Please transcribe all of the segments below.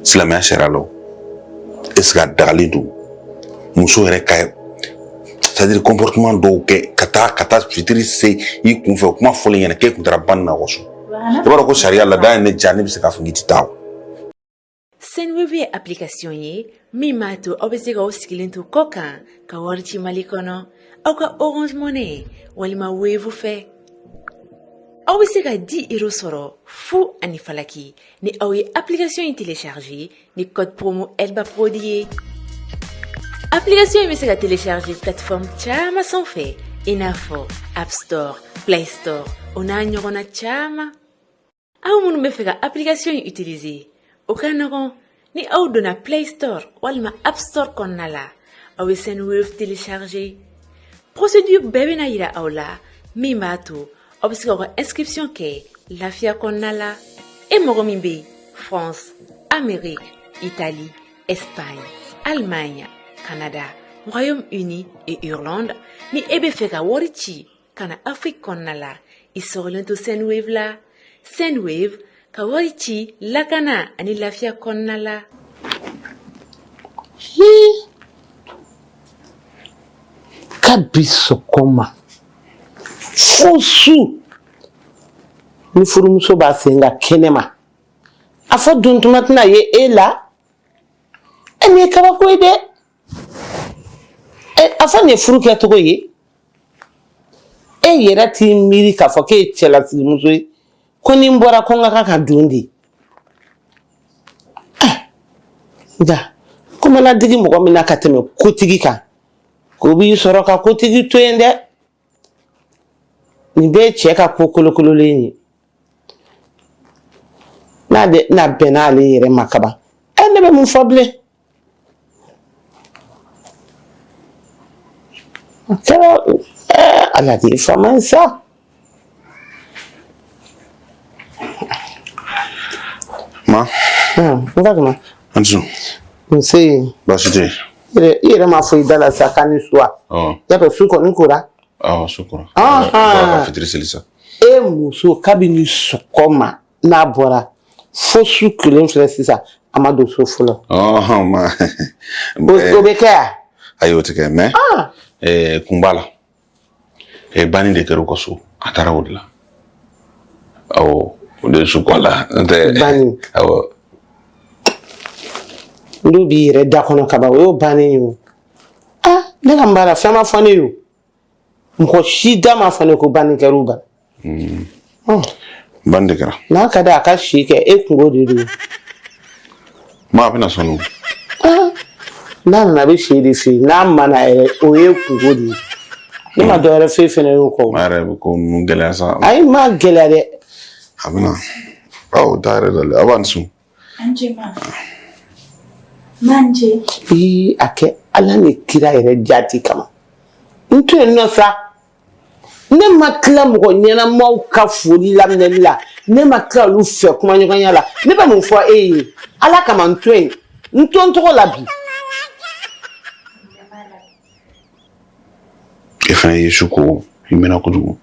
Silamɛya sariya la, est ce que a dagalen don muso yɛrɛ ka, c'est à dire, comportement dɔw kɛ ka taa fitiri se i kunfɛ, o kuma fɔlen ɲɛna k'e kun taara banni na so? I b'a dɔn ko sariya la ye ne diya, ne bɛ se k'a fɔ k'i tɛ taa o. Sendwave ye application ye min b'a to aw bɛ se k'aw sigilen to kɔ kan ka wari ci Mali kɔnɔ aw ka Orange Money walima Wave fɛ. Aw bɛ se ka 10 euros sɔrɔ fu ani falaki ni aw ye application in télécharger ni code promo Elba Prod ye. Application in bɛ se ka télécharger plateforme caman sanfɛ, i n'a fɔ App Store, Play Store, o n'a ɲɔgɔnna caman. Aw minnu bɛ fɛ ka application in utiliser, o ka nɔgɔn. Ni aw donna Play Store walima App Store kɔnɔna la, aw bɛ Sendwave télécharger. Procédure bɛɛ bɛna yira aw la min b'a to aw bɛ se k'aw ka inscription kɛ lafiya kɔnɔna la. E mɔgɔ min bɛ France, Amérique, Italie, Espagne, Allemagne, Canada, Royaume-Uni et Irlande, ni e bɛ fɛ ka wari ci ka na Afrique kɔnɔna la, i sɔgɔlen to Sendwave la. Sendwave, ka wari ci lakana ani lafiya kɔnɔna la. Hi! Kabi sɔgɔma fo su, ni furumuso b'a sen ka kɛnɛ ma, a fɔ dontuma tɛna ye e la. E, nin ye kabako ye dɛ! E, a fɔ nin ye furu kɛcogo ye? E yɛrɛ t'i miiri k'a fɔ k'e ye cɛlasigimuso ye, ko ni n bɔra ko n ka kan ka don de. Nka ko mana digi mɔgɔ min na ka tɛmɛ kotigi kan, ko b'i sɔrɔ ka kotigi to yen dɛ. Nin bɛɛ ye cɛ ka ko kolokololen ye. N'ale n'a bɛnna ale yɛrɛ ma kaban, ɛ, ne bɛ mun fɔ bilen? A kɛra, ɛ, Ala de ye faama ye sa. Ma. N ka kuma. An su. Nse. Baasi tɛ. I yɛrɛ m'a fɔ i da la sa k'an ni su wa? Y'a dɔn, su kɔni kora. Awɔ, su kora. Ka fitiri seli sa. E muso, kabini sɔgɔma n'a bɔra fo su kelen filɛ sisan, a ma don so fɔlɔ. Ma. O bɛ kɛ yan? Ayi, o tɛ kɛ, mais kun b'a la. Banni de kɛra u ka so, a taara o de la. Awɔ, o de ye su ko a la, n'o tɛ. Banni. Awɔ. N'u b'i yɛrɛ da kɔnɔ kaban, o y'o bannen ye o. Ah, ne ka n baara, fɛn ma fɔ ne ye o. Mɔgɔ si da ma fɔ ne ko banni kɛra u bara. Banni de kɛra. N'a ka di a ka si kɛ, e kungo de don. Ma, a bɛna sɔn o. N'a nana, a bɛ si de fɛ yen. N'a ma na yɛrɛ, o ye kungo de ye. Ne ma dɔwɛrɛ foyi fɛnɛ y'o kɔ. Ma yɛrɛ bɛ ko ninnu gɛlɛya sa. Ayi, ma gɛlɛya dɛ. A bɛna. Aw da yɛrɛ dalen, a b'a ni sun. An ce ma. Manje. Ii, a kɛ Ala ni kira yɛrɛ jati kama. N to yen nɔ sa. Ne ma tila mɔgɔ ɲɛnamaw ka foli laminɛli la, ne ma tila olu fɛ kumaɲɔgɔnya la. Ne bɛ mun fɔ e ye? Ala kama, n to yen, n to n tɔgɔ la bi. E fana ye su ko, i mɛnna kojugu,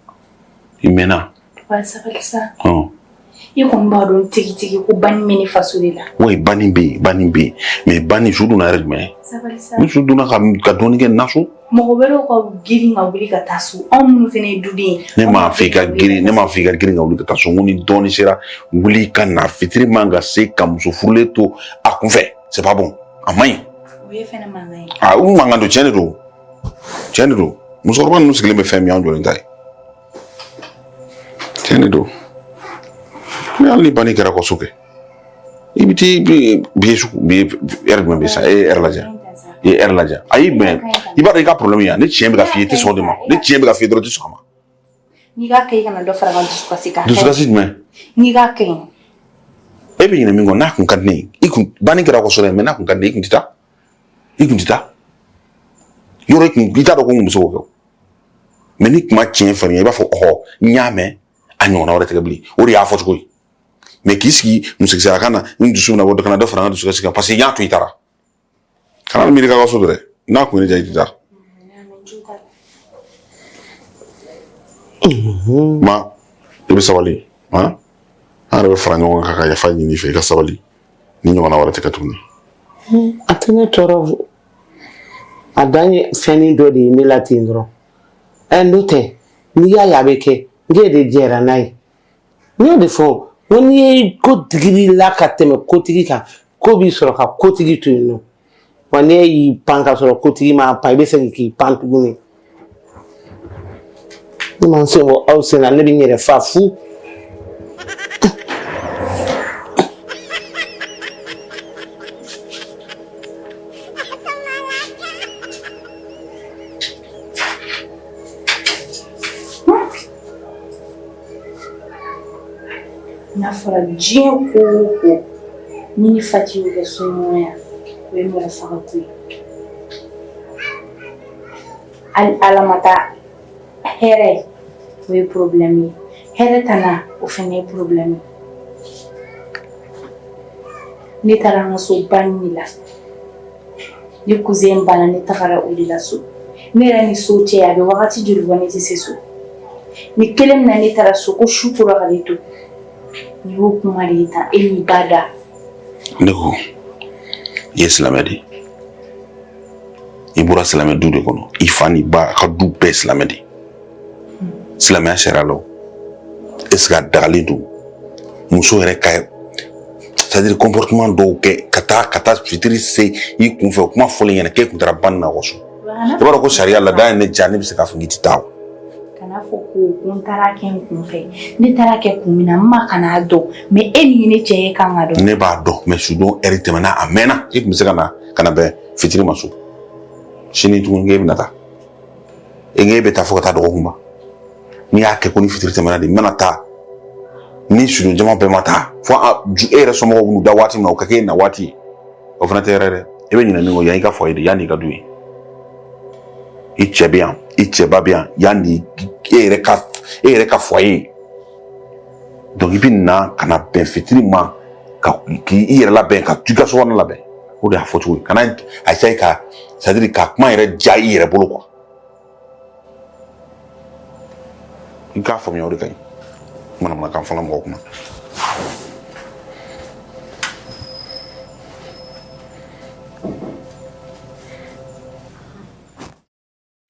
i mɛnna. Wa sabali sa. I kɔni b'a dɔn tigitigi ko banni bɛ ne faso de la. Oui, banni bɛ yen, banni bɛ yen, mais banni, su donna yɛrɛ jumɛn ye? Sabali sa. Ni su donna ka dɔɔnin kɛ na so. Mɔgɔ wɛrɛw ka girin ka wuli ka taa so, anw minnu fana ye duden ye. Ne m'a fɔ i ka girin, ne m'a fɔ i ka girin ka wuli ka taa so. N ko ni dɔɔnin sera, wuli ka na. Fitiri man ka se ka muso furulen to a kunfɛ, c'est pas bon, a man ɲi. O ye fɛnɛ mankan ye. Ah, u mankan don, tiɲɛ de don, tiɲɛ de don. Musokɔrɔba ninnu sigilen bɛ fɛn min, anw jɔlen ta ye, tiɲɛ de don. Mais hali ni banni kɛra kɔ so kɛ, i bɛ t'i bi ye su bi ye heure jumɛn bɛ sa? E ye heure lajɛ, i ye heure lajɛ. Ayi, mais i b'a dɔn i ka problème ye, ni tiɲɛ bɛ ka f'i ye, i tɛ sɔn o de ma. Ni tiɲɛ bɛ ka f'i ye dɔrɔn, i tɛ sɔn a ma. N'i k'a kɛ, i kana dɔ fara n ka dusukasi kan. Dusukasi jumɛn? N'i k'a kɛ yen. E bɛ ɲinɛ min kɔ, n'a kun ka di ne ye, i kun banni kɛra kɔ so dɛ, mais n'a kun ka di ne ye, i kun tɛ taa, i kun tɛ taa yɔrɔ, i kun i t'a dɔn ko n kun bɛ se k'o kɛ. Mais ni kuma tiɲɛ fɔ i b'a fɔ ɔhɔ, n y'a mɛn, a ɲɔgɔnna wɛrɛ tɛ kɛ bilen. O de y'a fɔ cogo ye. Mais k'i sigi musokisɛya kan na, n dusu bɛna bɔ, kana dɔ fara n ka dusukasi kan, parce que n y'a to i taara. Kana miiri k'a ka so dɛ, n'a kun ye ne diya, i tɛ taa. Ma, i bɛ sabali han, an yɛrɛ bɛ fara ɲɔgɔn kan ka yafa ɲini i fɛ, i ka sabali. Nin ɲɔgɔnna wɛrɛ tɛ kɛ tuguni. A tɛ ne tɔɔrɔ, a dan ye fɛnnin dɔ de ye ne la ten dɔrɔn. Ɛ, n'o tɛ, n'i y'a ye a bɛ kɛ, n k'e de jɛra n'a ye. N y'o de fɔ, n ko n'i ye ko digir'i la ka tɛmɛ kotigi kan, ko b'i sɔrɔ ka kotigi to yen nɔ. Wa n'e y'i pan ka sɔrɔ kotigi m'a pan, i bɛ segin k'i pan tuguni. Ne ma n sen bɔ aw sen na, ne bɛ n yɛrɛ fa fu. N'a fɔra diɲɛ ko o ko, ni ni Fati y'o kɛ soɲɔgɔnya, o ye mɔgɔ faga ko ye. Hali Ala ma taa hɛrɛ, o ye problème ye. Hɛrɛ tana, o fana ye problème ye. Ne taara an ka so banni de la. Ne cousin banna, ne tagara o de la so. Ne yɛrɛ ni so cɛ, a bɛ wagati joli bɔ ne tɛ se so. Ni kelen min na ne taara so, ko su kora ka ne to. Nin y'o kuma de ye tan, e n'i ba da. Ne ko i ye silamɛ de ye, i bɔra silamɛ du de kɔnɔ, i fa n'i ba ka du bɛɛ silamɛ de ye. Silamɛya sariya la, est ce que a dagalen don muso yɛrɛ ka, c'est à dire, comportement dɔw kɛ ka taa fitiri se i kunfɛ, o kuma fɔlen ɲɛna k'e kun taara banni na ka so? I b'a dɔn ko sariya laada ye ne diya, ne bɛ se k'a fɔ k'i tɛ taa o. Kana fɔ ko n taara kɛ n kun fɛ. Ne taara kɛ kun min na, n ma kana dɔn, mais e ni ne cɛ ye kan ka dɔn. Ne b'a dɔn, mais sudon ɛri tɛmɛna, a mɛnna. E tun bɛ se ka na bɛn fitiri ma so. Sini tuguni k'e bɛna taa, e e bɛ taa fo ka taa dɔgɔkun ban. N'i y'a kɛ ko ni fitiri tɛmɛna de, n bɛna taa ni sudon jama bɛɛ ma taa, fo e yɛrɛ somɔgɔw b'u da waati min na, o ka k'e na waati ye, o fana tɛ yɛrɛ dɛ. E bɛ ɲinɛ min kɔ, yan i ka foyer de, yan n'i ka du ye. I cɛ bɛ yan, i cɛba bɛ yan, yan de e yɛrɛ ka foyer. Donc i bɛ na ka na bɛn fitiri ma, ka k'i yɛrɛ labɛn, ka i ka sokɔnɔ labɛn. O de y'a fɔ cogo ye. Kana a essayer ka, c'est à dire, ka kuma yɛrɛ diya i yɛrɛ bolo quoi. I k'a faamuya, o de ka ɲi. Manamanakan fɔla mɔgɔ kunna.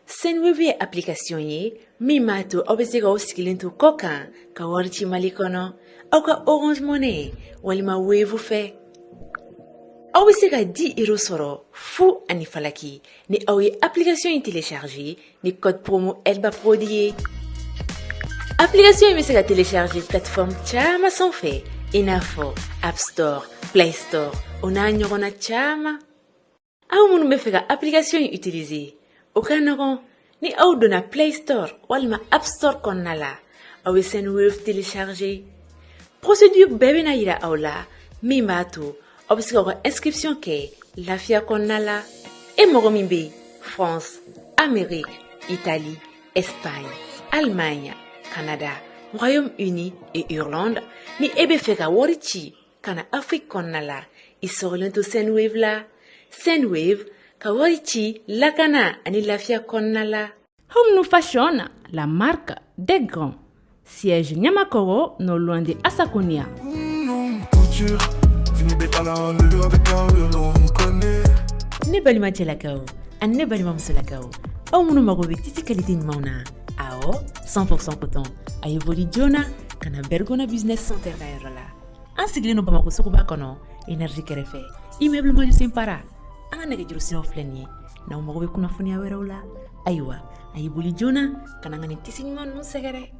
Sendwave ye application ye min b'a to aw bɛ se k'aw sigilen to kɔ kan ka wari ci Mali kɔnɔ aw ka Orange Money walima Wave fɛ. Aw bɛ se ka 10 euros sɔrɔ fu ani falaki ni aw ye application in télécharger ni code promo Elba Prod ye. Application in bɛ se ka télécharger plateforme caman sanfɛ, i n'a fɔ App Store, Play Store, o n'a ɲɔgɔnna caman. Aw minnu bɛ fɛ ka application in utiliser, o ka nɔgɔn. Ni aw donna Play Store walima App Store kɔnɔna la, aw bɛ Sendwave télécharger. Procédure bɛɛ bɛna yira aw la min b'a to aw bɛ se k'aw ka inscription kɛ lafiya kɔnɔna la. E mɔgɔ min bɛ France, Amérique, Italie, Espagne, Allemagne, Canada, Royaume-Uni et Irlande, ni e bɛ fɛ ka wari ci ka na Afrique kɔnɔna la, i sɔgɔlen to Sendwave la. Sendwave, ka wari ci lakana ani lafiya kɔnɔna la. Home New Fashion, la marque des grands. Siège Niamakoro, non loin de Assakonia. Couture, fini avec un on connaît. Ne balima cɛlakaw ani ne balima musolakaw, aw minnu mago bɛ tissu qualité ɲumanw na, awɔ, 100% coton, a ye boli joona ka na Bergona Business Center ka yɔrɔ la. An sigilen don Bamakɔ suguba kɔnɔ, Énergie kɛrɛfɛ, immeuble Majusen Para. An ka nɛgɛjuru siraw filɛ nin ye, n'aw mago bɛ kunnafoniya wɛrɛw la. Ayiwa, a ye boli joona ka na n ka nin tissu ɲuman ninnu sɛgɛrɛ.